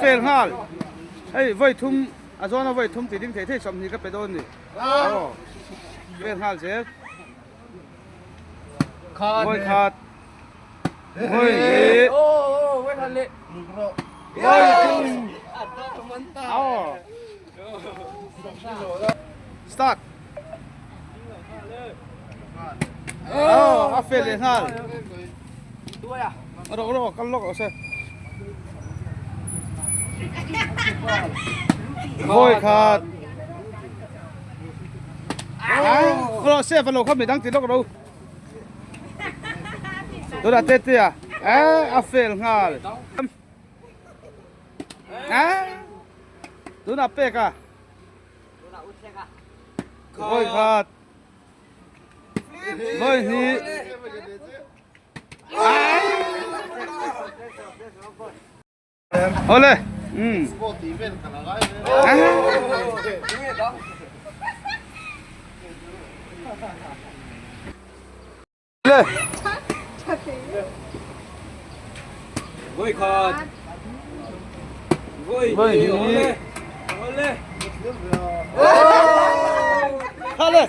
fail nghal. Hei vawi thum a zawna vawi thum tih ding thei thei 20 ka pe dawn ni. Aw. Fail nghal zel. Vawi khat. Vawi hnih. Vawi thum. Aw. Start. Aw, a fail leh nghal. Rawh rawh kal lawk rawh se. Vawi khat. Rawh se va lo kha midang ti lawk ro. Tunah te te a. A fail nghal. Tunah pek a. Vawi khat. Vawi hnih. Awle. Um. Le. Vawi khat. Vawi Vawi hnih. hnih. Awle. Kha le.